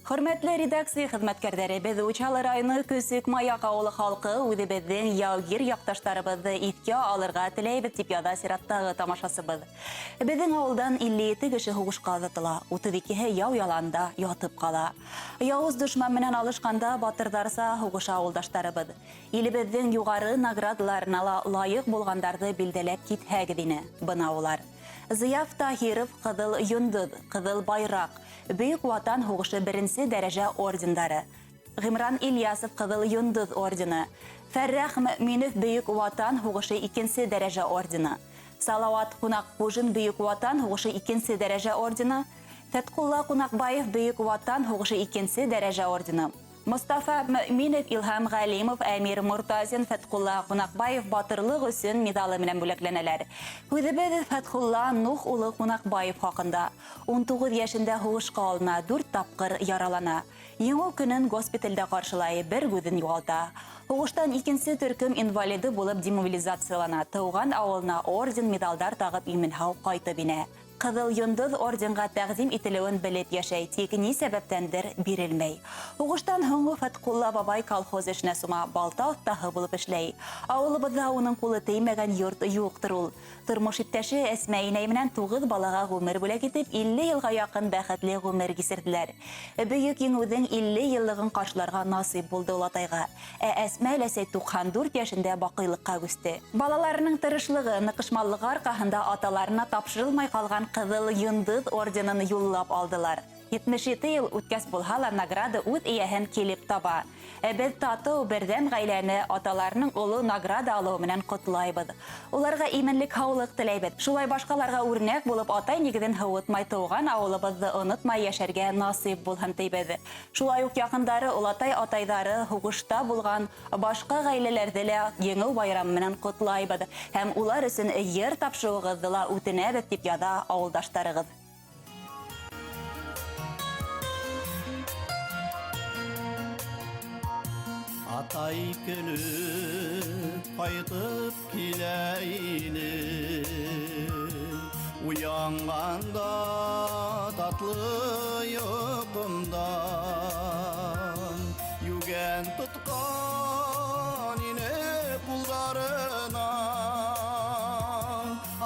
Хөрмәтле редакция хеҙмәткәрҙәре, беҙ Учалы районы Көсөк Маяҡ ауылы халҡы үҙебеҙҙең яугир яҡташтарыбыҙҙы иҫкә алырға теләйбеҙ, тип яҙа сираттағы тамашасыбыҙ. Беҙҙең ауылдан 57 кеше һуғышҡа оҙатыла, 32-һе яу яланында ятып ҡала. Яуыз дошман менән алышҡанда батырҙарса һуғыша ауылдаштарыбыҙ. Илебеҙҙең юғары наградаларына ла лайыҡ булғандарҙы билдәләп китһәгеҙ ине. Бына улар. Зыяф Таһиров Ҡыҙыл Йондоҙ, Ҡыҙыл Байраҡ, Бөйөк Ватан һуғышы беренсе дәрәжә ордендары. Ғимран Ильясов Ҡыҙыл Йондоҙ ордены. Фәррәх Мөминов Бөйөк Ватан һуғышы икенсе дәрәжә ордены. Салауат Ҡунаҡҡужин Бөйөк Ватан һуғышы икенсе дәрәжә ордены. Фәтҡулла Ҡунаҡбаев Бөйөк Ватан һуғышы икенсе дәрәжә ордены. Мостафа Мөминов, Илһам Ғәлимов, Әмир Мортазин, Фәтҡулла Ҡунаҡбаев батырлыҡ өсөн миҙалы менән бүләкләнәләр. Һүҙебеҙ Фәтхулла Нух улы Ҡунаҡбаев хаҡында. 19 йәшендә һуғышҡа алына, 4 тапҡыр яралана. Еңеү көнөн госпиталдә ҡаршылай, бер күҙен юғалта. Һуғыштан икенсе төркөм инвалиды булып демобилизациялана. Тыуған ауылына орден, миҙалдар тағып имен-һау ҡайтып инә. Ҡыҙыл Йондоҙ орденға тәҡдим ителеүен белеп йәшәй, тик ни сәбәптәндер бирелмәй. Һуғыштан һуң Фәтҡулла бабай колхоз эшенә сума, балта оҫтаһы булып эшләй. Ауылыбыҙҙа уның ҡулы теймәгән йорт юҡтыр ул. Тормош иптәше Әсмә инәй менән 9 балаға ғүмер бүләк итеп, 50 йылға яҡын бәхетле ғүмер кисерҙеләр. Бөйөк Еңеүҙең 50 йыллығын ҡаршыларға насип булды олатайға. Ә Әсмә өләсәй 94 йәшендә баҡыйлыҡҡа күсте. Балаларының тырышлығы, ныҡышмаллығы арҡаһында аталарына тапшырылмай ҡалған Ҡыҙыл Йондоҙ орденын юллап алдылар. 77 йыл үткәс булһа ла награда үҙ эйәһен килеп таба. Беҙ татыу берҙәм ғаиләне аталарының оло награда алыуы менән ҡотлайбыҙ. Уларға именлек, һаулыҡ теләйбеҙ. Шулай башҡаларға үрнәк булып атай нигеҙен һыуытмай тыуған ауылыбыҙҙы онотмай йәшәргә насип булһын тейбеҙ. Шулай уҡ яҡындары, олатай атайҙары һуғышта булған башҡа ғаиләләрҙе лә Еңеү байрамы менән ҡотлайбыҙ. Һәм улар өсөн йыр тапшырыуығыҙҙы ла үтенәбеҙ, тип яҙа ауылдаштарығыҙ. Атай көлөп ҡайтып килә ине, уянғанда татлы йоҡомдан йүгән тотҡан ине ҡулдарына,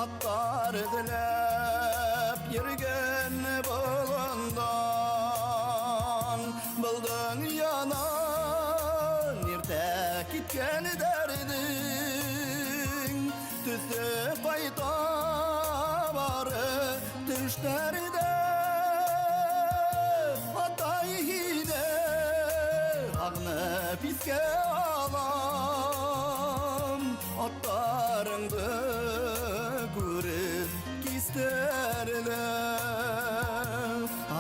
аттар эҙләп йөрөгән болондан, был донъянан иртә киткән дәрдең төҫө ҡайта бары төштәрҙә. Атай һине һағынып иҫкә алам, аттарыңды күреп кистәрҙә.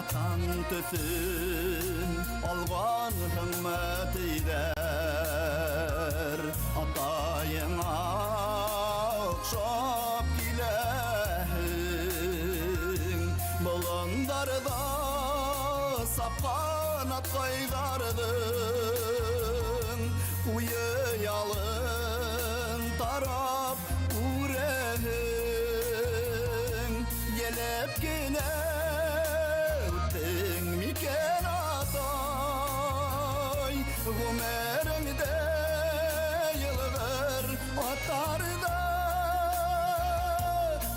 Атаң төҫөн алғанһыңмы тиҙәр, атайыңа оҡшап киләһең. Болондарҙа сапҡан атҡайҙарҙың ҡуйы ялын тарап күрәһең. Йәләп кенә үттең микән, атай, ғүмереңдә йылғыр аттарҙа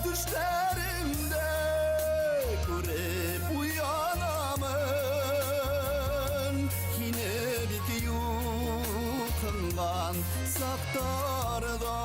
төштәремдә күреп уянамын. Һине бик юҡһынған саҡтарҙа.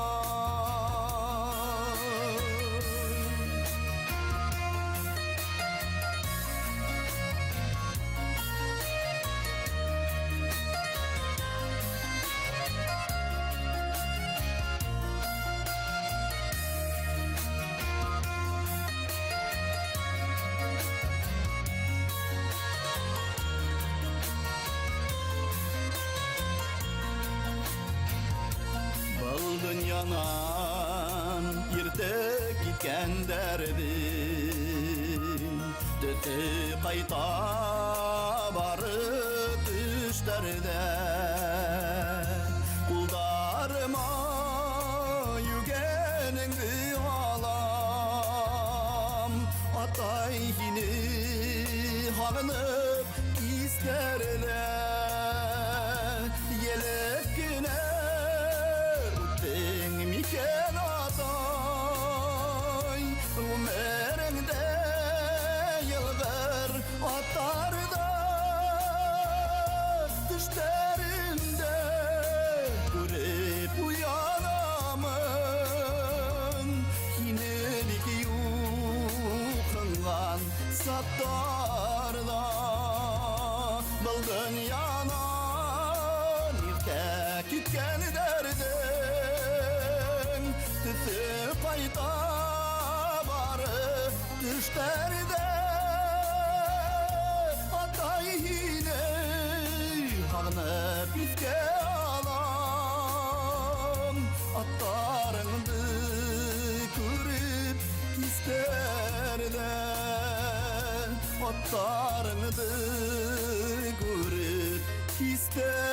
Был донъянан иртә киткәндәрҙең төҫө ҡайта бары төштәрҙә. Ҡулдарыма йүгәнеңде алам, атай һине һағынып кистәрҙә. Был донъянан иртә киткәндәрҙең төҫө ҡайта бары төштәрҙә. Атай, һине һағынып иҫкә алам, аттарыңды күреп кистәрҙә, аттарыңды күреп кистәрҙә.